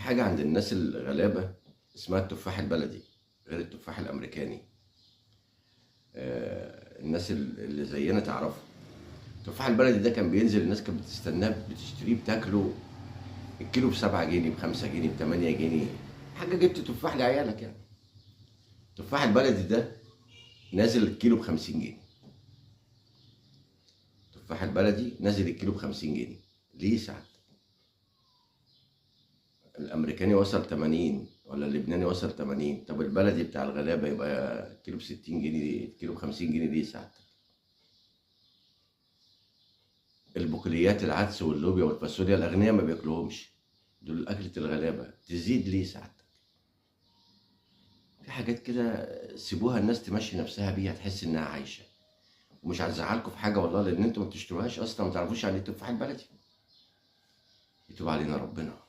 حاجة عند الناس الغلابة اسمها التفاح البلدي، غير التفاح الأمريكاني. الناس اللي زينا تعرفه. التفاح البلدي ده كان بينزل، الناس كانت بتستناه، بتشتريه، بتاكله الكيلو ب7 جنيه، ب5 جنيه، ب8 جنيه، حاجة جبت تفاح لعيالك يعني. التفاح البلدي ده نازل الكيلو ب50 جنيه. التفاح البلدي نازل الكيلو ب50 جنيه. ليه ساعات؟ الامريكاني وصل 80 ولا اللبناني وصل 80، طب البلدي بتاع الغلابة يبقى كيلو ب60 جنيه، كيلو ب50 جنيه ليه ساعتك؟ البقوليات، العدس واللوبيا والفاصوليا، الاغنياء ما بياكلوهمش، دول اكله الغلابة، تزيد ليه ساعتك؟ في حاجات كده سيبوها الناس تمشي نفسها بيها، تحس انها عايشه. ومش هتزعلكم في حاجة والله، لان انتوا ما بتشتروهاش اصلا، ما تعرفوش يعني ايه التفاح البلدي. يتوب علينا ربنا.